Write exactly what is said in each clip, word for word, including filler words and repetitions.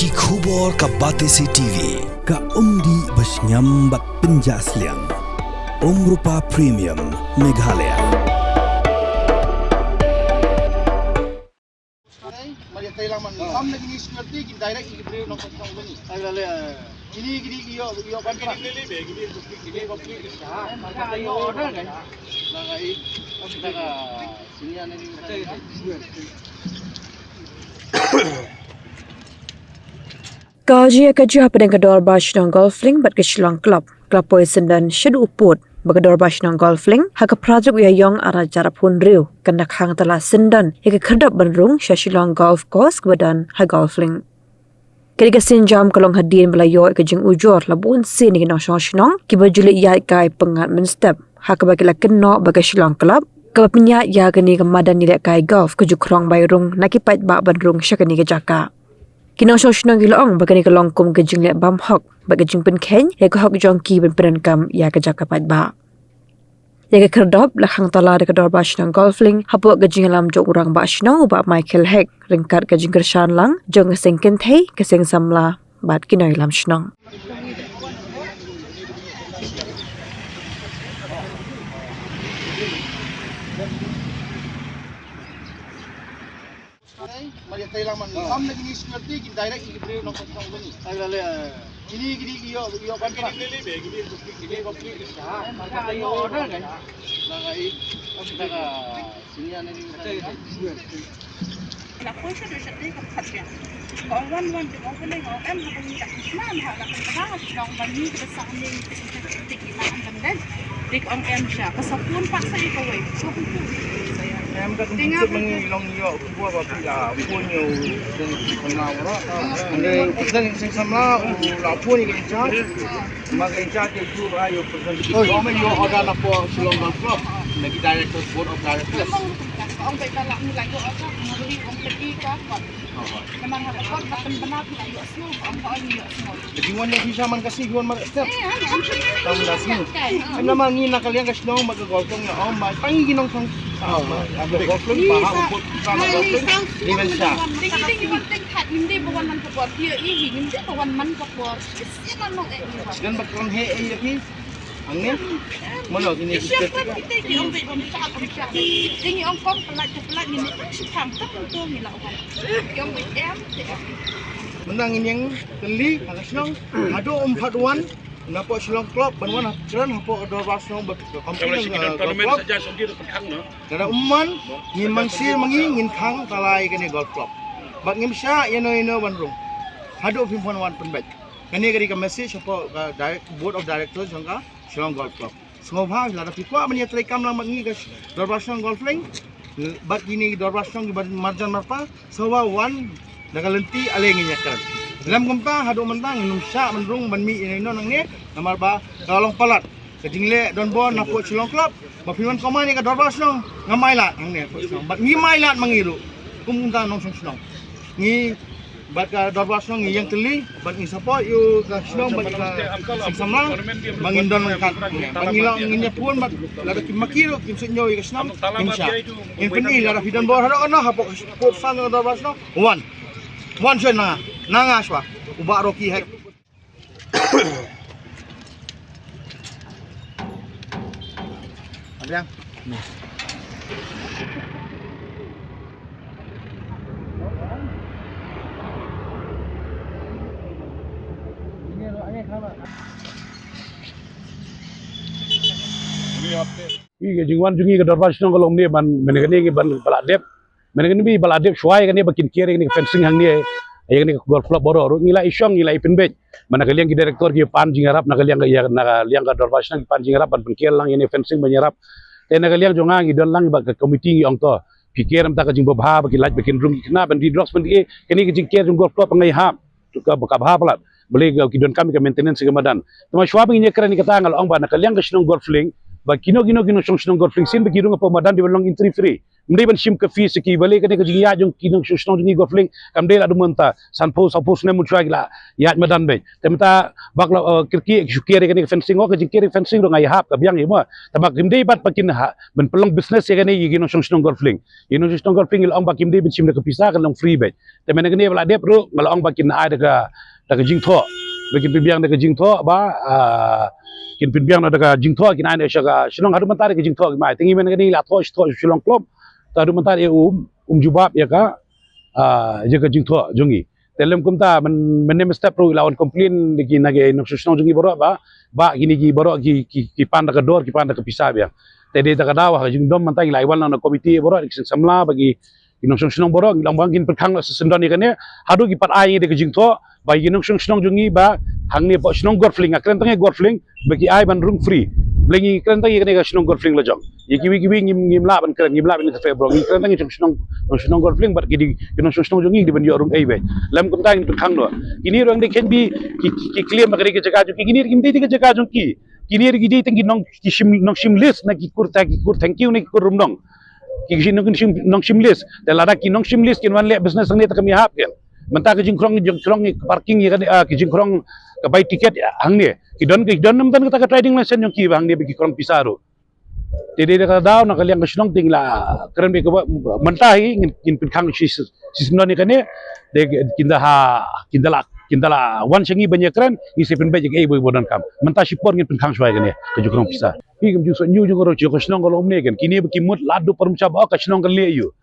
Ki khubor ka Batesi T V, ka umdih ba shngiam bad pynjah sliang. Umrupa Premium, Meghalaya. Ka jingïakajia hapdeng ka Dorbar Shnong Golf Link bad ka Shillong Club ka la poi syndon shaduh u pud, ba ka Dorbar Shnong Golf Link ha ka phra tarik u Ïaïong arhajar arphew hynriew kan da khang tala syndon ïa ka khyrdop ban rung sha Shillong Golf Course kaba don ha Golf Link. Ka dei ka sienjam ka long hadien ba la ïoh ïa ka jingujor la bun sien na ki nongshong shnong kiba ju leit ïaid kai pyngngad mynstep, ha kaba ki la kynnoh ba ka Shillong Club kaba pynïaid ïa kane ka madan ïalehkai golf ka ju khrong bai rung na ki paidbah ban rung sha kane ka jaka. Ki nongshong shnong ki la ong ba kane ka long kum ka jingleh bam hok bad ka jingpynkheiñ ïa ka hok jong ki ban pyndonkam ïa ka jaka paidbah. Ïa ka khyrdop la khang tala da ka Dorbar Shnong Golf Link hapoh ka jingïalam jong u Rangbah Shnong u Bah Michael Hek, ryngkat ka jingkyrshan lang jong ka seng kynthei, ka seng samla bad ki nongïalam shnong. Em ka kum tip mangi long ïoh khubor ba phi la phone ïa u President Singh Samla. Ande u President Singh Samla u la phone ïa ka in charge. Ma ka in charge u ba ïa u President Singh Samla ïoh order na pdeng Shillong Golf Club. Na ki directors, board of directors. Ong ba la ngi la ïoh order, ngi ong ka ki ka. Namar ha ka por ka pynbna phi la ïoh sngew, ong ka ong ïoh sngew. Ki wan ïa ki shaman ka sngi, ki wan mar step. Tam da sngi. Em namar ngi na ka liang ka shnong bad ka golf club ngi ong ba tang ngi ki nongshong. Ka golf club ba ha ka put ka na golf club. Ni ban sha. Ting ting wan ting khat, ngim dei ba wan man ka por. Ki ïa i hi, ngim dei ba wan man ka por. Ki sien na nong eh ngi wan. Sien ba kong he eh ïa ki. Hangne? Mano kine ki step? Kite ki ong beit bam shah bam shah. Te ngi ong kong pyllait ka pyllait, ngi ne tang shi phang tang to ngi la wan. Ki ong beit em te em. Mynta ngin ïeng tylli ha ka shnong. Haduh um pat wan na pdeng Shillong Club ban wan ha kren hapoh ka Dorbar Shnong bad ka company ka Golf Club. Lada um wan ngin mansir ma ngi ngin khang tala ïa kane Golf Club. Bad ngim shah ïano ïano ban rung. Haduh phim pat wan pynbeit. Kane ka dei ka message hapoh ka direct, Board of Directors jong ka Shillong Golf Club. Sngewbha lada phi kwah ban ïa treikam lang bad ngi ka Dorbar Shnong Golf Link bad kine ki Dorbar Shnong kiba marjan marpa, sngewbha wan da ka lynti, ale ngin ïa kren. Lem kumta haduh mynta ngin ym shah ban rung ban mih ïa ino nangne namar ba ka long palat ka jingleh donbor na pdeng Shillong Club. Ba phi wan command ïa ka Dorbar Shnong ngam ailad hangne pdeng Shillong bad ngim ailad ma ngi ruh kum kumta nongshong shnong. Ngi bad ka Dorbar Shnong ngi ïeng tylli bad ngi support ïa ka shnong bad ka seng samla. Ba ngin don ryngkat bad ngi la ngin ïa pun bad lada ki ma ki ruh kim sngewthuh ïa ka shnong ngin shah. Ngin pyni lada phi don bor haduh kano hapoh ka pud san ka Dorbar Shnong. Wan wan shuwa na nga, na nga shuwa u Bah Rocky Hek. Abiang. Ïa ka jingwan jong ngi ka Dorbar Shnong ka long ne ban, ban kane ngi ban ba la dep. Mynne kane ba la dep shuwa ïa kane ba kin kiar ïa kane ka fencing hangne ïa kane ka golf club baroh ruh ngi la i shong ngi la i pynbeit. Mynne ka liang ki director ki pan jingïarap, na ka liang ka, ïa na ka liang ka Dorbar Shnong ki pan jingïarap ban pynkiar lang ïa kane fencing ban ïarap. Te na ka liang jong nga ngi don lang bad ka committee ngi ong to phi kiar mynta ka jingbha ba ki lait ba kin rung ki khynnah ban ri drugs ban ri, kane ka jingkiar jong golf club ba ngi hap. Ka, ka bha palat. Balei ki donkam ïa ka maintenance ïa ka madan. Te ma shuwa ba ngin ïa kren ïa kata nga la ong ba na ka liang ka shnong Golf Link Ba kino kino ki nongshong shnong Golf Link shisien ba ki rung hapoh madan dei ban long entry free. Ym dei ban shim ka fees ki, balei kane ka jingïaid jong ki nongshong shnong jong ngi Golf Link kam dei la dum mynta. Sanphew, sanphew snem mynshwa ki la ïaid madan beit. Te mynta bad la, eh, kyrkieh ki shu kiar ïa kane ka fencing, oh, ka jingkiar ïa ka fencing ruh nga ïahap ka biang ïa mo. Tangba kim dei pat ba kin ha, ban pynlong business ïa kane ïa ki nongshong shnong Golf Link. Ïa ki nongshong shnong Golf Link ngi la ong ba kim dei ban shim da ka pisa, kan long free beit. Te mynne kane ba la dep ruh nga la ong ba kin ai da ka, da ka jingthoh. Ba kin pynbiang da ka jingthoh ba, ah, kin pynbiang da ka jingthoh, kin ai da sha ka shnong. Haduh mynta da ka jingthoh kim ai. Te ngi mynne kane la thoh, thoh sha Shillong Club. Te haduh mynta ïa um, um jubab ïa ka, ah, ïa ka jingthoh jong ngi. Te lym kumta, myn-, mynne mynstep ruh la wan complain da ki, na ki nongshong shnong jong ngi baroh ba, ba kine ki baroh ki, ki, ki pan da ka dor, ki pan da ka pisa biang. Te dei da ka daw ha ka jingdom mynta ngi la ai wal na, na komiti baroh ki seng samla ba ki, ki nongshong shnong baroh ngi la ong ba ngin pynkhang noh sa syndon ïa kane, haduh ki pat ai ïa ngi da ka jingthoh ba ki nongshong shnong jong ngi ba hangne hapoh shnong Golf Link, nga kren tang ïa Golf Link, ba ki ai ban rung free. Balei ngi kren tang ïa kane ka shnong Golf Link la jong. Ïa kiwei kiwei ngim, ngim lah ban kren, ngim lah ban interfere baroh. Ngi kren tang ïa shnong, shnong Golf Link bad ki dei, ki nongshong shnong jong ngi dei ban ïoh rung ei beit. Lym kumta ngin pynkhang noh. Kine ruh dei khein ba ki, ki, ki claim ba ka dei ka jaka jong ki. Kine ruh kim dei ka jaka jong ki. Kine ruh ki dei tang ki nong, ki shim, nongshim lease na ki kur, ta ki kur Thangkhiew na ki kur Rumnong. Ki shim nong, shim, nongshim lease. Te lada ki nongshim lease kin wan leh business hangne te kam ïahap kin. Mynta ka jingkhrong, jingkhrong parking ïa kane, ah, ka jingkhrong ka bai tiket ïa hangne. Ki don, ki don namar kata ka trading license jong ki ba hangne ba ki khrong pisa ruh. Te dei da ka daw na ka liang ka shnong te ngi la kren beit kaba mynta hi ngin, ngin pynkhang shi, shi, shi syndon ïa kane. Te kin da ha, kin da la, kin da la wan sha ngi ban ïakren, ngi sa pynbeit ïa kaei ba, ba donkam. Mynta shipor ngin pynkhang shuwa ïa kane ka jingkhrong pisa. Phi kam ju sot ñiew jong ka roi jong ka shnong ka long kumne kan. Kine ba ki mut la dup parum shap, oh, ka shnong kan leh aïu.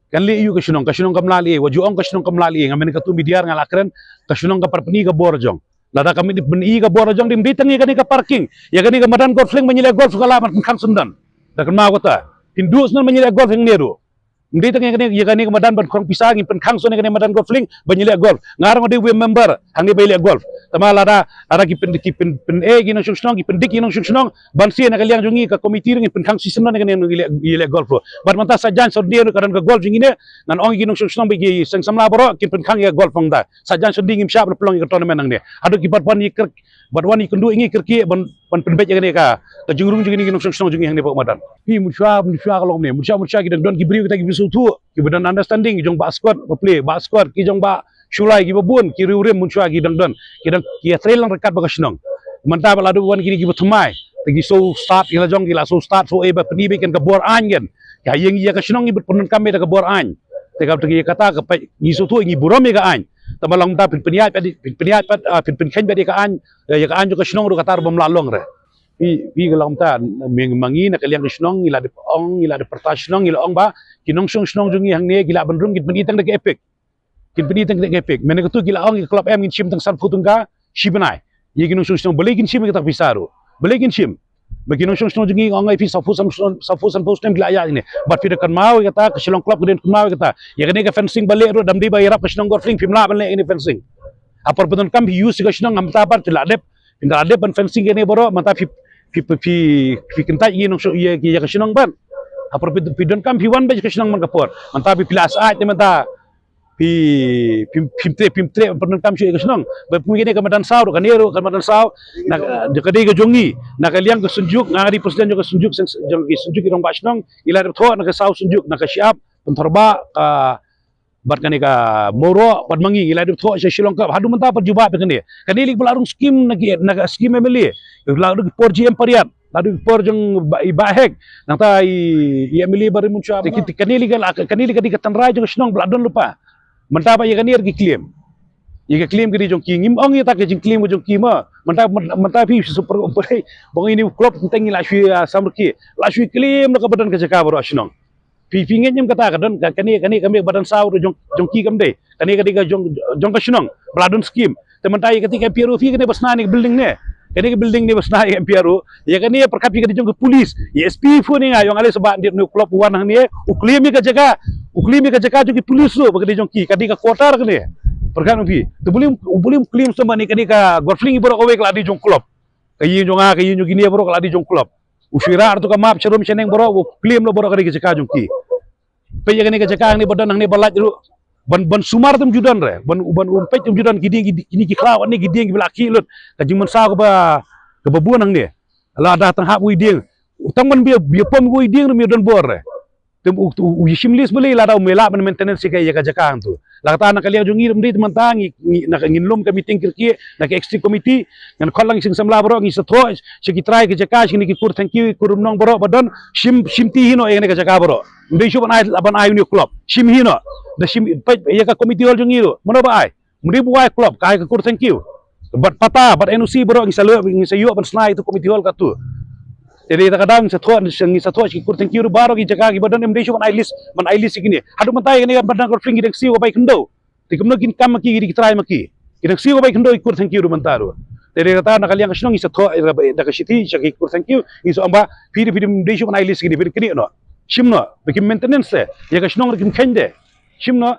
Kan leh aïu ka shnong, ka shnong kam lah leh, wa ju ong ka shnong kam lah leh, nga mynne katto myndiar nga la kren, ka shnong ka pynpyni ka bor jong. Lada kam pynpyni ka bor jong, ym dei tang ïa kane ka parking. Ïa kane ka madan Golf Link ban ïaleh golf ka lah ban pynkhang syndon. Da kynmaw kata. Phin duh syndon ban ïaleh golf hangne ruh. Ym dei tang ïa kane, ïa kane ka madan ban khrong pisa, ngin pynkhang syndon ïa kane madan Golf Link ban ïaleh golf. Nga ruh nga dei u member hangne ba ïaleh golf. Tangba lada, lada ki pyn, ki pyn, pyn, eh, ki nongshong shnong, ki pyndik ki nongshong shnong, ban sien na ka liang jong ngi ka komiti ruh ngin pynkhang shi syndon ïa kane ngi leh, ngi leh golf ruh. Bad mynta sa jan sa dien ruh ka don ka golf jong ngi ne, ngan ong ïa ki nongshong shnong bad ki seng samla baroh kin pynkhang ïa golf mynta. Sa jan sa dien ngim shah ban pynlong ïa ka tournament hangne. Haduh ki pat wan ïa kyrk, bad wan ïa kynduh ïa ngi kyrkieh ban, ban pynbeit ïa kane ka, ka jingrung jong ngi ki nongshong shnong jong ngi hangne hapoh madan. Phi mynshwa, mynshwa ka long ne, mynshwa, mynshwa ki dang don ki briew kita kiba sngewthuh, kiba don understanding, ki jong Bah Scott, ba plie, Bah Scott, ki jong Bah Shullai, kiba bun, ki riewrim mynshwa ki dang don, ki dang, ki ïatrei lang ryngkat bad ka shnong. Mynta ba la dep wan kine kiba thymmai, te ki shu start, ki la jong ki la shu start, shu eh ba pyni beit kan ka bor aiñ kan. Ka ïing ïa ka shnong ngi bad pyndonkam beit da ka bor aiñ. Te ka, te ki kata ka peit, ngi sngewthuh ngi burom ïa ka aiñ. Tangba long mynta phin pynïaid pat, phin pynïaid pat, ah, phin pynkheiñ pat ïa ka aiñ, ïa ka aiñ jong ka shnong ruh kata ruh bym lah long re. Phi, phi ka long mynta, ma ngi na ka liang ka shnong, ngi la dep ong, ngi la dep pyrta shnong, ngi la ong ba ki nongshong shnong jong ngi hangne, ki lah ban rung, kin pyni tang da ka EPIC. Kin pyni tang da ka EPIC. Mynne katto ki la ong ïa ka club em ngin shim tang sanphew tyngka shi bnai. Ïa ki nongshong shnong balei kin shim ïa kata ka pisa ruh. Balei kin shim. Ba ki nongshong shnong jong ngi ong ïa phi sanphew, sanphew, sanphew, sanphew snem ki la ïaid ne. Bad phi da kynmaw ïa kata, ka Shillong Club ka don kynmaw ïa kata. Ïa kane ka fencing ba leh ruh da ym dei ba ïarap ka shnong Golf Link phim lah ban leh ïa kane fencing. Ha por phi donkam phi use ïa ka shnong, mynta pat phi la dep. Phi la dep ban fencing kane baroh, mynta phi, phi, phi, phi, phi kyntait ïa ki nongshong, ïa, ïa ka shnong pat. Ha por phi, phi donkam phi wan beit ka shnong man ka por. Mynta phi, phi la sah te mynta. Phi, phi, phim treh, phim treh pyndonkam shuh ïa ka shnong. Ba phi kane ka madan saw ruh, kane ruh ka madan saw. Na ka, ka dei ka jong ngi. Na ka liang ka Synjuk, nga dei president jong ka Synjuk, seng, jong ki Synjuk ki rangbah shnong. Ngi la dep thoh na ka saw Synjuk, na ka Shyiap, Pynthorbarh, ka, bad kane ka Mawroh, bad ma ngi, ngi la dep thoh sha Shillong Club. Haduh mynta pat jubab ïa kane. Kane lei ba la rung skim na ki, na ka skim MLA. La rung por GM Pariat. La dei por jong Bah, i Bah Hek. Nangta i, i MLA barim mynshwa. Te kane lei ka la, kane lei ka dei ka tynrai jong ka shnong ba la don lypa. Mynta ba ïa kane ki claim. Ïa ka claim ka dei jong ki, ngim ong ïa ta ka jingclaim ka jong ki ma. Mynta, mynta phi super, ba ngi ni club teng ngi la shu, ah, samrkhie. La shu claim na ka ba don ka jaka baroh shnong. Phi, phi ngeit ne em kata ka don, ka, kane, kane, kane ba don saw ruh jong, jong ki kam dei. Kane, kane ka jong, jong ka shnong, ba la don skim. Te mynta ïa kata ka MPRO phi kane ba sna ne ka building ne. Kane ka building ne ba sna ïa ka MPRO. Ïa kane pyrkhat phi kane jong ka police. Ïa SP phone ïa nga, ïa nga lei seh ba dei ne u club wan hangne. U claim ïa ka jaka. U claim ïa ka jaka jong ki police ruh, ba kane jong ki, kane ka quarter kane. Pyrkhat phi. Te u bym, u bym claim seh ba ne kane ka Golf Link baroh kawei ka la dei jong club. Ka ïing jong nga, ka ïing jong kine baroh ka la dei jong club. U shu ïarap ruh ka map sharum shaneng baroh, u claim ruh baroh ka dei ka jaka jong ki. Peit ïa kane ka jaka hangne ba don hangne ba lait ruh. Ban, ban sumar te ym ju don re. Ban, ban um peit te ym ju don ki dieng ki, kine ki khlaw hangne ki dieng kiba la khih lut. Ka jingmynsaw kaba, kaba bun hangne. Lada tang hap wei dieng. Tang ban bia bia pom ko i dieng rum ïa don bor re. Te u u u shim list beli la dau me la ban maintenance ka ïa ka jaka hangtu. La kata na ka liang jong ngi rum di te mynta ngi ngi na ka ngin lum ka meeting kyrkieh na ka executive committee ngan khot lang sing samla baroh ngi sa thoh sha ki trai ka jaka sha ki kur thank you kur nong baroh ba don shim shim ti hino ïa ka jaka baroh. Ym dei shu ban ai ban ai uni club shim hino. Da shim peit ïa ka committee hall jong ngi ru mano ba ai. Mri buai club kai ka kur thank you. Bat pata bat N O C baroh ngi sa lok ngi sa ïoh ban snai tu committee hall katu. Te dei ta ka dang sa thoh ngi sa thoh ki kur thank you baroh ki jaka ki badan em dei shu ban ai list ban ai list kini. Hadu mynta kini ban dang kur fling ki dang siu bai khendo. Te kumno kin kam ki ki trai ma ki. Ki dang siu bai khendo ki kur thank you du mynta du. Te dei ta na ka liang ka shnong ngi sa thoh da ka shiti sha ki kur thank you ngi sa amba phi dei phi dei shu ban ai list kini phi kini no. Shim no. Bikin maintenance te. Ya ka shnong kim khende. Shim no.